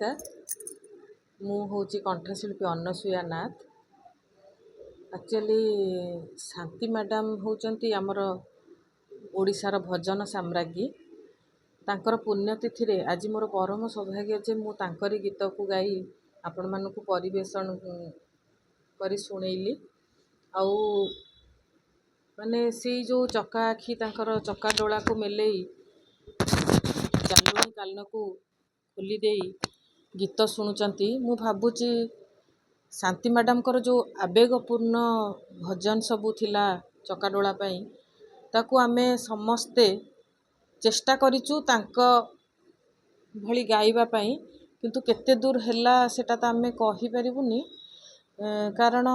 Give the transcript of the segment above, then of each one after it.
ନମସ୍କାର। ମୁଁ ହେଉଛି କଣ୍ଠଶିଳ୍ପୀ ଅନସୂୟା ନାଥ। ଆକ୍ଚୁଆଲି ଶାନ୍ତି ମ୍ୟାଡ଼ାମ୍ ହେଉଛନ୍ତି ଆମର ଓଡ଼ିଶାର ଭଜନ ସାମ୍ରାଜ୍ଞୀ। ତାଙ୍କର ପୁଣ୍ୟତିଥିରେ ଆଜି ମୋର ପରମ ସୌଭାଗ୍ୟ ଯେ ମୁଁ ତାଙ୍କରି ଗୀତକୁ ଗାଇ ଆପଣମାନଙ୍କୁ ପରିବେଷଣ କରି ଶୁଣେଇଲି। ଆଉ ମାନେ ସେଇ ଯେଉଁ ଚକା ଆଖି, ତାଙ୍କର ଚକା ଡୋଳାକୁ ମେଲେଇ, ଚାଲୁଣି କାନକୁ ଖୋଲି ଦେଇ ଗୀତ ଶୁଣୁଛନ୍ତି, ମୁଁ ଭାବୁଛି ଶାନ୍ତି ମ୍ୟାଡ଼ାମଙ୍କର ଯେଉଁ ଆବେଗପୂର୍ଣ୍ଣ ଭଜନ ସବୁ ଥିଲା ଚକାଡୋଳା ପାଇଁ, ତାକୁ ଆମେ ସମସ୍ତେ ଚେଷ୍ଟା କରିଛୁ ତାଙ୍କ ଭଳି ଗାଇବା ପାଇଁ। କିନ୍ତୁ କେତେ ଦୂର ହେଲା ସେଇଟା ତ ଆମେ କହିପାରିବୁନି, କାରଣ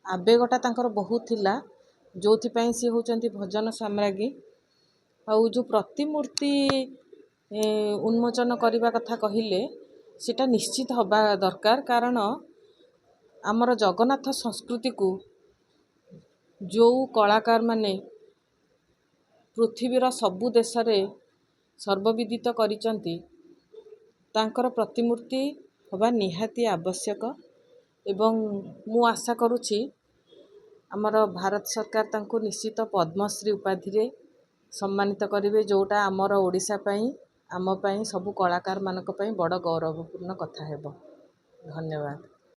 ଆବେଗଟା ତାଙ୍କର ବହୁତ ଥିଲା, ଯେଉଁଥିପାଇଁ ସିଏ ହେଉଛନ୍ତି ଭଜନ ସାମ୍ରାଜ୍ଞୀ। ଆଉ ଯେଉଁ ପ୍ରତିମୂର୍ତ୍ତି ଉନ୍ମୋଚନ କରିବା କଥା କହିଲେ, ସେଇଟା ନିଶ୍ଚିତ ହେବା ଦରକାର, କାରଣ ଆମର ଜଗନ୍ନାଥ ସଂସ୍କୃତିକୁ ଯେଉଁ କଳାକାରମାନେ ପୃଥିବୀର ସବୁ ଦେଶରେ ସର୍ବବିଦିତ କରିଛନ୍ତି, ତାଙ୍କର ପ୍ରତିମୂର୍ତ୍ତି ହେବା ନିହାତି ଆବଶ୍ୟକ। ଏବଂ ମୁଁ ଆଶା କରୁଛି ଆମର ଭାରତ ସରକାର ତାଙ୍କୁ ନିଶ୍ଚିତ ପଦ୍ମଶ୍ରୀ ଉପାଧିରେ ସମ୍ମାନିତ କରିବେ, ଯେଉଁଟା ଆମର ଓଡ଼ିଶା ପାଇଁ, ଆମ ପାଇଁ, ସବୁ କଳାକାରମାନଙ୍କ ପାଇଁ ବଡ଼ ଗୌରବପୂର୍ଣ୍ଣ କଥା ହେବ। ଧନ୍ୟବାଦ।